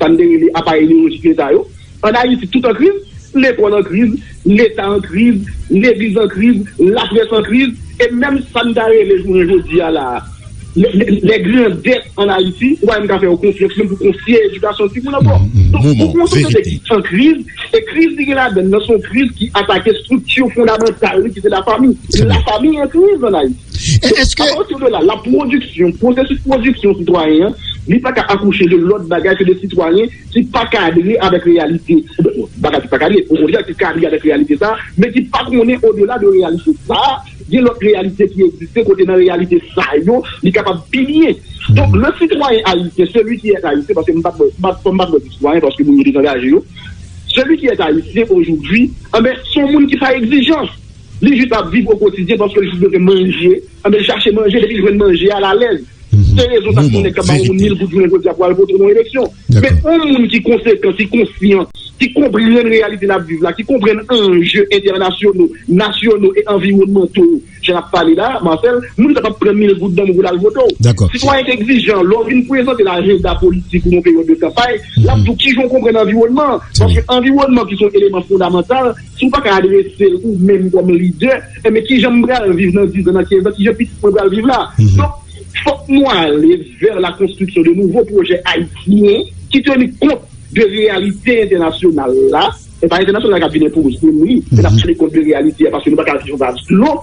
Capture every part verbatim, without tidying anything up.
sa n te rele aparèy ideyolojik Leta yo. Ann Ayiti, tout an kriz, lekòl an kriz, Leta an kriz, legliz an kriz, laprès an kriz, e menm sa n ta rele jounen jodi a la a, lè, lè, lè gran dèt ann Ayiti, ou pa menm ka fè yo konfyans menm pou konsiye edikasyon timoun ankò. Donk, ou gen yon sosyete ki an kriz, e kriz li gen ladan l nan, se yon kriz ki atake estrikti fondamantal li, ki se lafanmi. Lafanmi an kriz ann Ayiti. Donk, apati de la, la pwodiksyon, pwosesis pwodiksyon sitwayen an, li pa ka akouche de lòt bagay ke de sitwayen ki pa kadre avèk reyalite. Oubyen, bon, bagay ki pa kadre, okontrè, ki kadre avèk reyalite sa a, men ki pa konnen odela de reyalite sa a, gen lòt reyalite ki egziste kote nan reyalite sa yo, li kapab pi byen. Donk, le citoyen haïtien, celui qui est haïtien, paske m pa t, m pa t, m pa t bon sitwayen, paske moun yo dezangaje yo. Celui qui est haïtien aujourd'hui, anben, se yon moun ki pa egzijan. Li jis ap viv o kotidyen paske li jis bezwen manje, anben, li chache manje, depi li jwenn manje a, l alèz. Se rezon sa k fè yon nèg k ap ba yon moun mil goud jounen jodi a pou al vote nan yon eleksyon. Men yon moun ki konsekan, ki konsyan, ki konprann reyalite l ap viv la, ki konprann anje entènasyonal, nasyonal e anviwònmantal, jan n ap pale la, Marcel, moun sa p ap pran mil goud nan men w pou l al vote w. Sitwayen ki egzijan, lè w vin prezante l ajanda politik ou nan peryòd de kanpay, l ap di w kijan w konprann anviwònman an. Paske anviwònman ki se yon eleman fondamantal, si w pa ka adrese l ou menm kòm lidè, enben kijan m pral viv nan diz an, nan kenz an, kijan pitit mwen pral viv la? Donk, fòk nou ale vè la konstriksyon de nouvo pwojè ayisyen ki teni kont de reyalite entènasyonal la, e pa entènasyonal la k ap vin enpoze nou li, men n ap teni kont de reyalite a, paske nou pa ka viv anba dlo,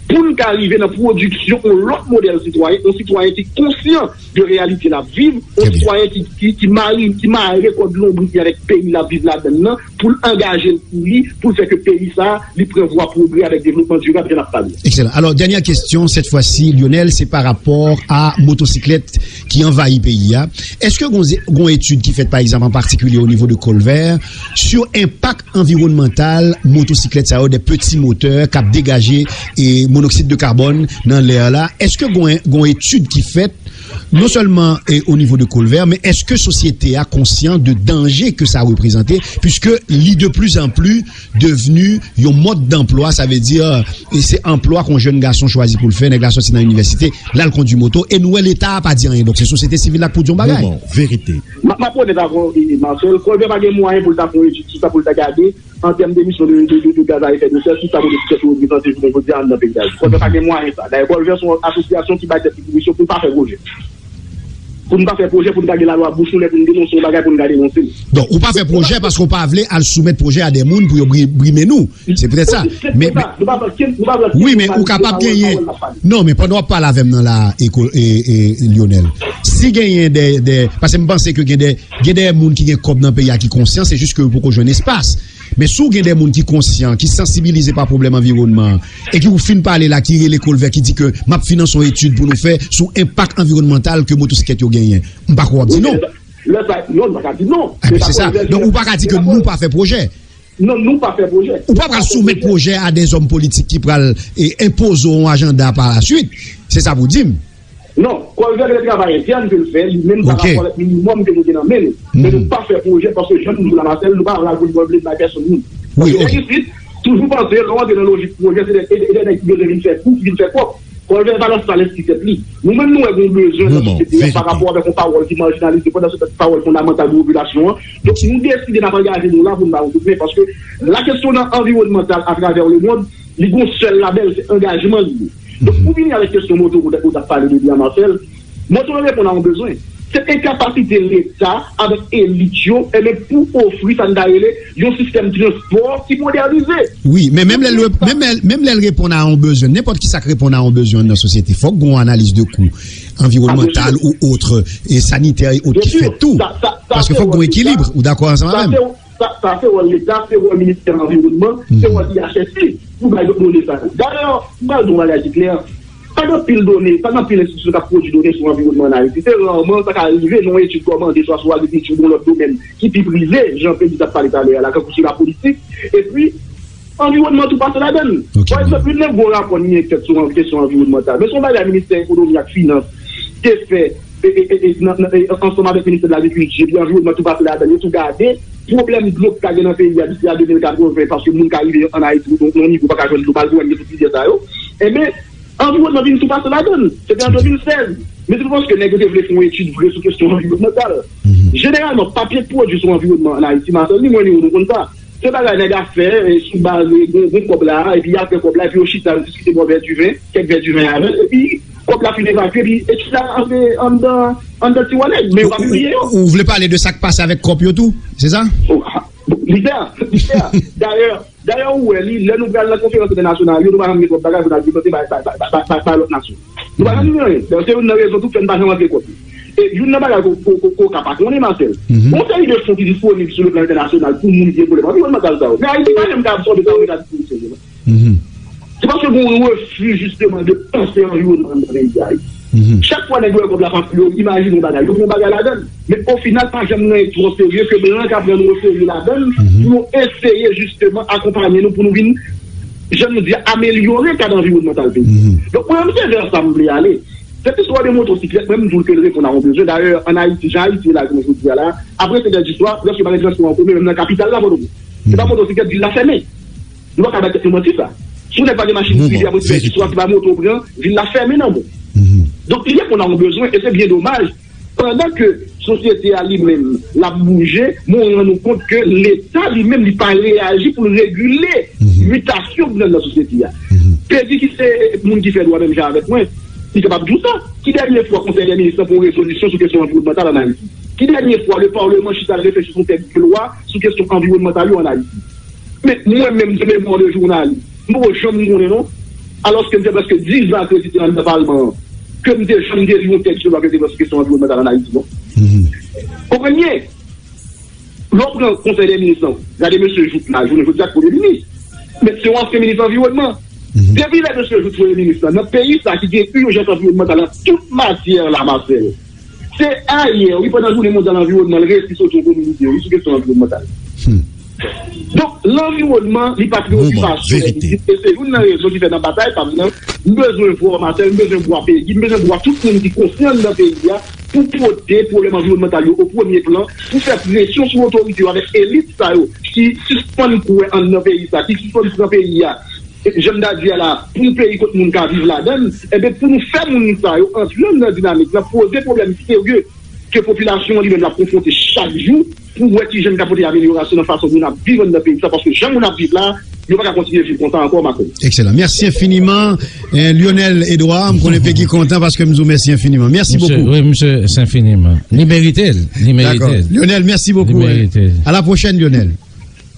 pou n ka rive nan pwodiksyon yon lòt modèl sitwayen, yon sitwayen ki konsyan de reyalite l ap viv, yon sitwayen ki, ki, ki mare, ki mare kòd lonbrit li avèk peyi l ap viv ladan l nan, pou l angaje l pou li, pou l fè ke peyi sa a, li pran vwa pwogrè avèk devlopman dirab jan n ap pale. Excellent. Alors, dernière question, cette fois-ci, Lionel, c'est par rapport à motosiklèt ki anvayi peyi a. Èske gon, gon etid ki fèt, pa egzanp, an patikilye o nivo de Colvert, sou enpak anviwònmantal motosiklèt sa yo, de peti motè k ap degaje e monoksid de kabòn nan lè a la? Èske gon, gon etid ki fèt non sèlman e o nivo de Colvert, men èske sosyete a konsyan de danje ke sa reprezante, puiske li de plus en plus devni yon mòd danplwa, sa vle di, e se anplwa ke yon jèn gason chwazi pou l fè, nèg la sòti nan inivèsite, l al kondui moto, e nou wè Leta a pa di anyen. Donk, se sosyete sivil la k pou di yon bagay. Moman, verite. M ap, m ap onèt avè w, e, Marcel, Colbert pa gen mwayen pou l ta fè yon etid sou sa, pou l ta gade, an tèm de emisyon de, de, de, de gaz a efè de sè, sou sa motosiklèt yo reprezante jounen jodi a anndan peyi Dayiti. Colbert pa gen mwayen sa. Dayè, Colbert se yon asosyasyon ki bay tèt li pou misyon pou l pa fè pwojè. Pou n pa fè pwojè, pou n ka gen lalwa bouch nou lè pou n denonse yon bagay, pou n ka denonse l. Donk, ou pa fè pwojè paske w pa vle al soumèt pwojè a de moun pou yo bri-, brime nou. Se petèt sa. Men, men, wi, men ou kapab genyen. Non, men pandan w ap pale avè m nan la, e, e, e, Lionel, si genyen de, de, paske m panse ke gen de, gen de moun ki gen kòb nan peyi a ki konsyan, se jis ke yo poko jwenn espas. Men si w gen de moun ki konsyan, ki sansibilize pa pwoblèm anviwònman an, e ki ou fin pale la, ki rele Colbert, ki di ke m ap finanse yon etid pou nou fè sou enpak anviwònmantal ke motosiklèt yo genyen, m pa kwè w ap di non. Lè sa, non, nou pa ka di non. Enben, se sa. Donk, ou pa ka di ke nou pa fè pwojè. Non, nou pa fè pwojè. Ou pa pral soumèt pwojè a de zòm politik ki pral, e, enpoze w yon ajanda pa la swit. Se sa pou w di m. Non, Colbert gen travay entèn ke l fè, li menm pa rapò avèk minimòm ke nou gen nan men nou. Men nou pa fè pwojè paske jan nou di w la, Marcel, nou pa la pou n vòlè bay pèsonn moun. Paske nèg isit toujou panse, lè w antre nan lojik pwojè, se de, e de, e de nèg ki bezwen vin fè kou, ki vin fè kòb. Colbert pa nan sa l enskri tèt li. Nou menm nou wè gen yon bezwen nan sosyete a pa rapò avèk yon pawòl ki majinalize, pandan se tan pawòl fondamantal pou popilasyon an. Donk, nou deside n ap angaje nou la pou n ba yon kout men, paske la kesyon nan anviwònmantal atravè lemonn, li gon sèl labèl, se angajman li ye. Donk, pou vini avèk kesyon moto ou t ap pale de li a, Marcel, moto yo reponn a yon bezwen. Se enkapasite Leta avèk elit yo, enben, pou ofri sa n ta rele yon sistèm transpò ki modènize. Wi, men menm lè l, menm lè, menm lè l reponn a yon bezwen, nenpòt ki sa k reponn a yon bezwen nan sosyete, fòk gon analiz de kou, anviwònmantal ou otre, e sanitè e otre ki fèt tou. Paske fòk gon ekilib, ou dakò ansanm avè m? Sa, sa se wòl Leta, se wòl Ministè Anviwònman, se wòl I H S I pou bay done sa yo. Dayè, m pral di yon bagay ki klè, pa gen anpil done, pa gen anpil enstitisyon k ap pwodui done sou anviwònman ann Ayiti. Se rarman sa ka rive, jan yon etid kòmande swa sou agrikilti oubyen yon lòt domèn ki pi prive, jan Félix t ap pale talè a la, tankou sou lapolitik. Epi, anviwònman tou pase ladan l. Pa egzanp, youn nan gwo rapò nou gen k fèt sou an-, kesyon anviwònmantal. Men se yon bagay Ministè Ekonomi ak Finans te fè e, e, e, e, nan, nan, e, ansanm avèk Ministè de Lagrikilti epi Anviwònman tou pase ladan l, yo tou gade pwoblèm dlo k ka gen nan peyi a disi a de mil katreven, paske moun ka rive ann Ayiti nan yon nivo pa ka jwenn dlo, malgre w wè n gen tout lidè sa yo. Enben, anviwònman vin tou pase ladan l. Se te an de mil sèz. Men se pa paske nèg yo te vle fè yon etid vre sou kesyon anviwònmantal. Jeneralman, papye k pwodui sou anviwònman ann Ayiti, Marcel, ni mwen ni ou, nou konn sa. Se bagay nèg ap fè, e, sou baz, e, gon, gon kòb la, epi y ap fè kòb la, epi yo chita, yo diskite bò vè diven, kèk vè diven avè l, epi kòb la fin evakye, epi etid la antre anndan, anndan tiwa nèg, men yo pa pibliye yo. Ou, ou vle pale de sa k pase avèk kòb yo tou, se sa? Oh, ah, li fè, li fè. Dayè, dayè, ou wè li, lè nou pral nan konferans entènasyonal yo, nou pa janm gen twòp bagay pou n al prezante bay, bay, bay lòt nasyon. Nou pa janm gen anyen. Dayè, se youn nan rezon tou k fè n pa janm antre kòb yo. E youn nan bagay ke w, ke w, ke w, ke w ka pa konnen, Marcel, gon seri de fon ki disponib sou le plan entènasyonal pou moun ki gen pwoblèm anviwònmantal sa yo. Men Ayiti pa janm ka absòbe sa yo, men ka disponib sèlman. Se paske gon refi, jisteman, de panse anviwònman nan peyi a. Chak fwa nèg yo wè kòb la pa pou yo, imajine yon bagay, yo pran yon bagay ladan l. Men ofinal, pa janm gen anyen twò serye ke blan ka pran nou oserye ladan l pou yo eseye, jisteman, akonpaye nou pou nou vin, jan nou di a, amelyore kad anviwònmantal peyi a. Donk, mwen menm, se vè sa m vle ale. Se istwa de motosiklèt, mwen, m di w ke l reponn a yon bezwen. Dayè, ann Ayiti, jan Ayiti ye la, jounen jodi a la, apre senk è di swa, prèske pa gen transpò an komen, menm nan kapital la, Pòtoprens. Se pa motosiklèt, vil la fèmen. Nou pa ka bay tèt nou manti sa. Si yon nèg pa gen machin prive apre senk è di swa, se pa moto w pran, vil la fèmen nan men w. Donk, li reponn a yon bezwen, e se byen domaj. Pandan ke sosyete a li menm, l ap bouje, men w rann ou kont ke Leta li menm, li pa reyaji pou l regile mitasyon k nan, nan sosyete a. Pegi ki se moun ki fè dwa menm jan avèk mwen, li kapab di w sa. Ki dènye fwa Konsèy dè Minis lan pran yon rezolisyon sou kesyon anviwònmantal ann Ayiti? Ki dènye fwa le Palman chita l reflechi sou tèks de lwa sou kesyon anviwònmantal yo ann Ayiti? Men mwen menm, de memwa de jounalis, m poko janm konnen non, alòske m fè prèske diz an ak rezide anndan palman an, ke m te janm te li yon tèks sou kesyon anviwònmantal ann Ayiti non. Konprann byen, lè w pran Konsèy dè Minis lan, gade mesye Jouthe la, jounen jodi a k premye minis, men se yon ansyen minis anviwònman. Depi lè mesye Jouthe premye minis la, nan peyi sa ki gen ijans anviwònmantal nan tout matyè la, Marcel, se ayè, wi, pandan jounen mondyal anviwònman, l resi soti yon kominote, wi, sou kesyon anviwònmantal. Donk, lanviwònman, li pa preyokipasyon Lèzilite. E se youn nan rezon ki fè nan batay pa m nan, m bezwen vwa Marcel, m bezwen vwa Pegi, m bezwen vwa tout moun ki konsyan nan peyi a pou pote pwoblèm anviwònmantal yo o premye plan, pou fè presyon sou otorite yo avèk elit sa yo ki sispann kwè anndan peyi sa, ki sispann pran peyi a jan m ta di a la, pou yon peyi kot moun ka viv ladan l, enben, pou nou fè moun sa yo antre anndan dinamik lan, poze pwoblèm serye ke popilasyon an li menm l ap konfwonte chak jou, pou wè kijan n ka pote amelyorasyon nan fason moun ap viv anndan peyi sa, paske jan moun ap viv la, yo pa ka kontinye viv konsa ankò, Marcel. Excellent. Merci infiniment, eh, Lionel Edouard. M konnen Pegi kontan paske m di w mèsi enfiniman. Merci beaucoup. Wi, msye, se enfiniman. Li merite l. Li merite l. Lionel, merci beaucoup. Li merite l. À la prochaine, Lionel.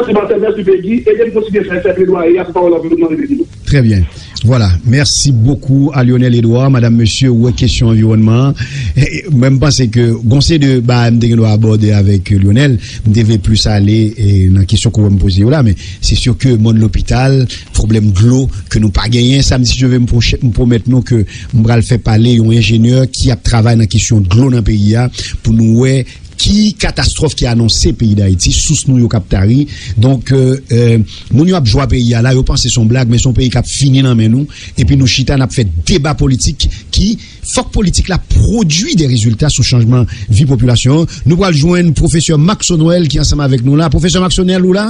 Mèsi, Marcel, mèsi, Pegi. Ede m kontinye fè, fè pledwaye a pou pawòl anviwònman rive pi lwen. Très bien. Voilà. Merci beaucoup à Lionel Edouard. Madame, monsieur, ou wè kesyon anviwònman an. Eh, mwen, m panse ke gon seri de bagay m te gen dwa abòde avèk Lionel, m te vle plis ale, eh, nan kesyon ke w wè m poze yo la, men se si ke mòn lopital, pwoblèm dlo ke nou pa genyen, samdi, si Dye vle, m pwoche-, m pwomèt nou ke m pral fè pale yon enjenyè ki ap travay nan kesyon dlo nan peyi a pou nou wè ki katastwòf ki anonse peyi Dayiti, sous nou yo k ap tari. Donk, euh, euh, moun yo ap jwa peyi a la, yo panse se yon blag, men se yon peyi k ap fini nan men nou. Epi nou chita, n ap fè deba politik ki, fòk politik la pwodui de rezilta sou chanjman vi popilasyon an. Nou pral jwenn pwofesè Maxonwell ki ansanm avèk nou la. Pwofesè Maxonwell, ou la?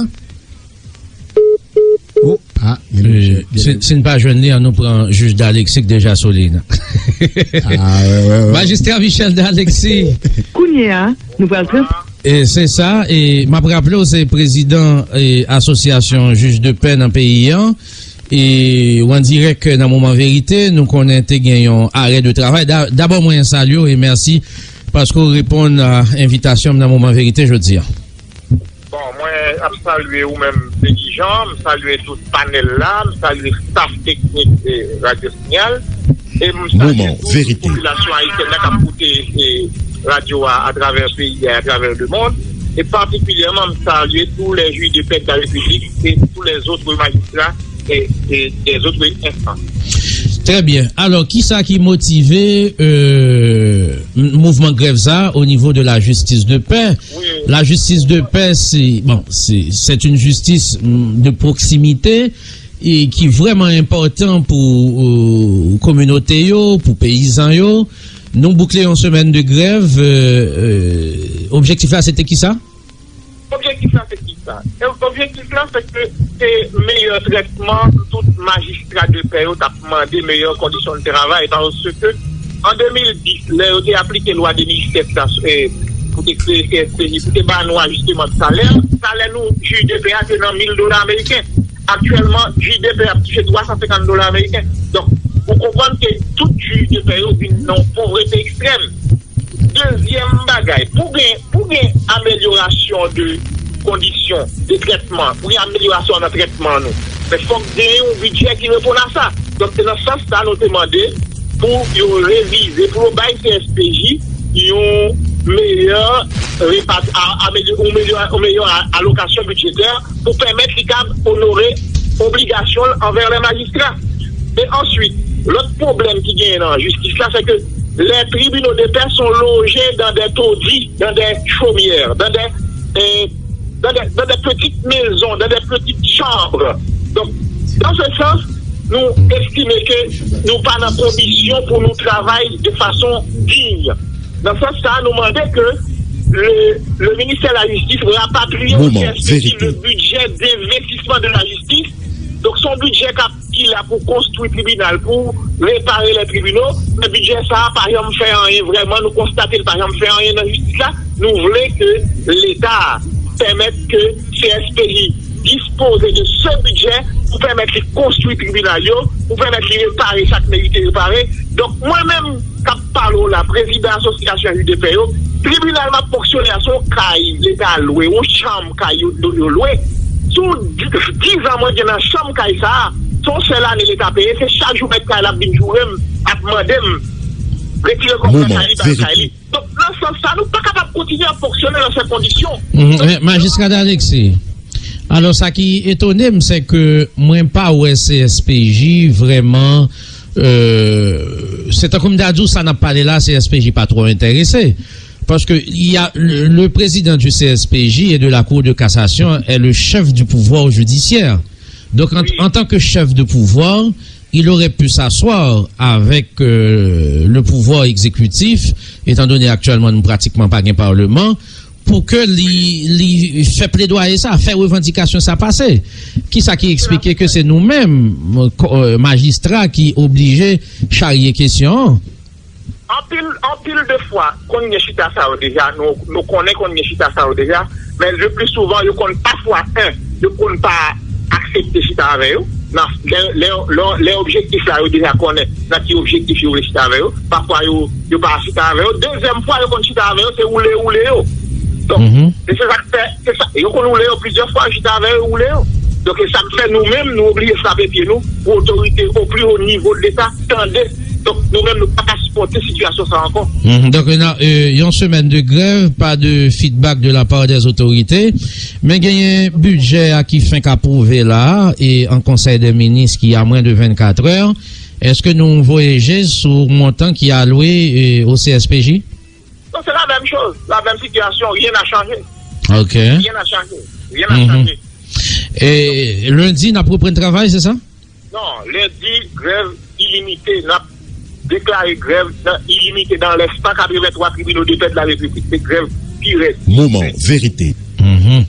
Oh, ah, gen, gen, si, si n pa jwenn li an, nou pran jij Dalexis k deja sou liy nan. Ah, wè, wè, wè. Majistra Michel Dalexis. Kounye a, nou pral trans- E se sa, e m ap raple w, se prezidan, e, Asosyasyon Jij de Pè nan peyi an. E w an dirèk nan Moman Verite, nou konnen te gen yon arè de travay. Da-, dabò, mwen salye w e mèsi paske w reponn a envitasyon m nan Moman Verite jodi a. Bon, mwen ap salye ou menm, Pegi Jean, m salye tout panèl la, m salye staff teknik, eh, Radyo Sinyal, e m salye tou popilasyon ayisyèn nan k ap koute, eh, radyo a atravè peyi a, atravè lemonn, e patikilyèman m salye tous les juges de paix de la République et tous les autres magistrats et, et des autres instances. Très bien. Alors, kisa ki motive, euh, m-, mouvman grèv sa a au niveau de la justice de paix? Lajistis de pè, se, bon, se, c'est une justice, mm, de proximité e ki vrèman enpòtan pou, euh, kominote yo, pou peyizan yo. Nou boukle yon semèn de grèv, euh, euh, objektif la, se te ki sa? Objektif la, se ki sa? E objektif la, se ke se meyè trètman tout majistra de pè yo t ap mande, meyè kondisyon de travay, paske An de mil dis, lè yo te aplike lwa de mil sèt la, eh, pou te kreye C S P J, pou te ba nou ajisteman de salè, salè nou, jij de pè a, te nan mil dola ameriken. Aktyèlman, jij de pè a ap touche twa san senkant dola ameriken. Donk, ou konprann ke tout jij de pè yo vin nan yon povrete ekstrèm. Dezyèm bagay, pou gen, pou gen amelyorasyon de kondisyon de trètman, pou gen amelyorasyon nan trètman nou, men fòk gen yon bidjè ki reponn a sa. Donk, se nan sans sa nou te mande pou yo revize, pou yo bay C S P J yon meyè repat-, a-, amelyo-, yon meyè, yon meyè a-, alokasyon bidjetè pou pèmèt li kab onore obligasyon l anvè lè majistra. E answit, lòt pwoblèm ki genyen nan jistis la, se ke les tribunaux de paix sont logés dans des taudis, dans des chaumières, dans des, eh, dans des, dans des petites maisons, dans des petites chambres. Donk, dans ce sens, nou estime ke nou pa nan kondisyon pou nou travay de fason diy. Nan sans sa, nou mande ke le, le ministère de la Justice rapatriye au C S P J le budget d'investissement de la justice. Donk, se yon bidjè k ap, ki la pou konstwi tribinal, pou repare les tribunaux. Men bidjè sa a pa janm fè anyen vrèman. Nou konstate l pa janm fè anyen nan jistis la. Nou vle ke Leta pèmèt ke C S P J dispoze de ce budget pou pèmèt li konstwi tribinal yo, pou pèmèt li repare sa k merite repare. Donk, mwen menm k ap pale w la, prezidan asosyasyon jij de pè yo, tribinal m ap fonksyone a, se yon kay Leta lwe, yon chanm kay yo, yo, yo lwe. Sou di-, diz an mwen gen nan chanm kay sa a, se yon sèl ane Leta peye, se chak jou mèt kay la ap vin joure m, ap mande m retire kòb nan kay li, ba l kay li. Donk, nan sans sa, nou pa kapab kontinye ap fonksyone nan sèl kondisyon. Mhm. Donk, men, Majistra Alexis, alò, sa ki etone m, se ke mwen pa wè C S P J vrèman, euh, se tankou m ta di w sa n ap pale la, C S P J pa twò enterese. Parce que il y a le, le président du C S P J et de la Cour de cassation est le chef du pouvoir judiciaire. Donc, en, en tant que chef de pouvoir, il aurait pu s'asseoir avec, euh, le pouvoir exécutif, étant donné actuellement nou pratikman pa gen paleman, pou ke li, li fè pledwaye sa, fè revandikasyon sa pase. Kisa ki eksplike ke se nou menm, ko-, euh, majistra ki oblije charye kesyon an? Anpil, anpil de fwa, konn gen chita sa yo deja, nou, nou konnen konn gen chita sa yo deja, men le pli souvan, yo konn pafwa, en, yo konn pa aksepte chita avè yo, nan, lè, lè, lè, lè objektif la, yo deja konnen nan ki objektif yo vle chita avè yo, pafwa yo, yo pa chita avè yo, dezyèm fwa, yo konn chita avè yo, se woule, woule yo. Donk, mhm, e se sa k fè, se sa, yo konn woule yo plizyè fwa, yo chita avè yo, yo woule yo. Donk, e sa k fè nou menm, nou oblije frape pye nou pou otorite o pli wo nivo de Leta tande. Donk, nou menm, nou pa ka sipòte sitiyasyon sa ankò. Mhm. Donk, nan, euh, yon semèn de grèv, pa de feedback de la part des autorités. Men genyen bidjè a ki fenk apwouve la, e an Conseil des ministres ki a moins de vingt-quatre heures. Èske nou voye je sou montan ki alwe, euh, au C S P J? Non, c'est la même chose, la même situation, rien n'a changé. Ok. Rien n'a changé. Rien n'a changé. E lendi, n ap reprann travay, se sa? Non, lendi, grèv ilimite. N ap deklare grèv nan ilimite dans les cent quatre-vingt-trois tribunaux de paix de la République. Se grèv pi rèd. Moman verite. Mhm.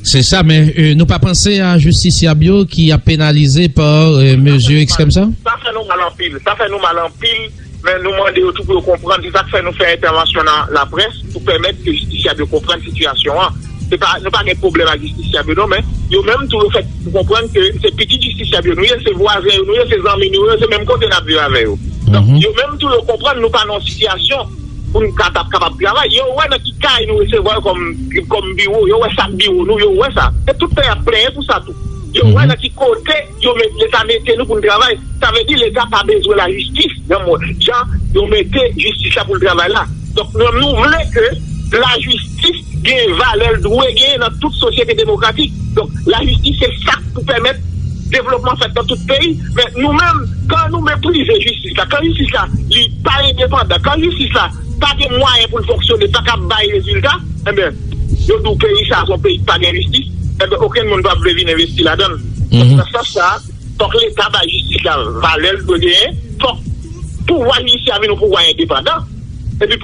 Se sa, men, euh, nou pa panse a jistisyab yo ki ap penalize pa, euh, mezi ekstrèm sa? Sa fè nou mal anpil. Sa fè nou mal anpil. Men nou mande yo tou pou yo konprann, se sa k fè nou fè entèvansyon nan laprès, pou pèmèt ke jistisyab yo konprann sitiyasyon an. Se pa, nou pa gen pwoblèm ak jistisyab yo non, men yo menm tou yo fèt pou konprann ke se pitit jistisyab yo nou ye, se vwazen yo nou ye, se zanmi nou yo, se menm kote n ap viv avè yo. Donk, mhm, yo menm tou yo konprann nou pa nan yon sitiyasyon pou n ka t ap kapab travay. Yo wè nan ki kay nou resevwa yo kòm, kòm biwo, yo wè sa k biwo nou, yo wè sa. E tout tan y ap plenyen pou sa tou. Yo wè nan ki kote yo met, Leta mete nou pou n travay. Sa vle di Leta pa bezwen lajistis, jan mwen, jan yo mete jistis la pou l travay la. Donk, nou, nou vle ke lajistis gen valè l dwe genyen nan tout sosyete demokratik. Donk, lajistis se sa k pou pèmèt devlopman fèt nan tout peyi. Men nou menm, kan nou meprize jistis la, kan jistis la, li pa endepandan, kan jistis la pa gen mwayen pou l fonksyone, pa kab bay rezilta, enben, yo di w peyi sa a se yon peyi ki pa gen jistis, enben, okenn moun p ap vle vin envesti ladan l. Donk, nan sans sa a, fòk Leta bay jistis la valè l dwe genyen, fòk pouvwa jidisyè a vin yon pouvwa endepandan. Epi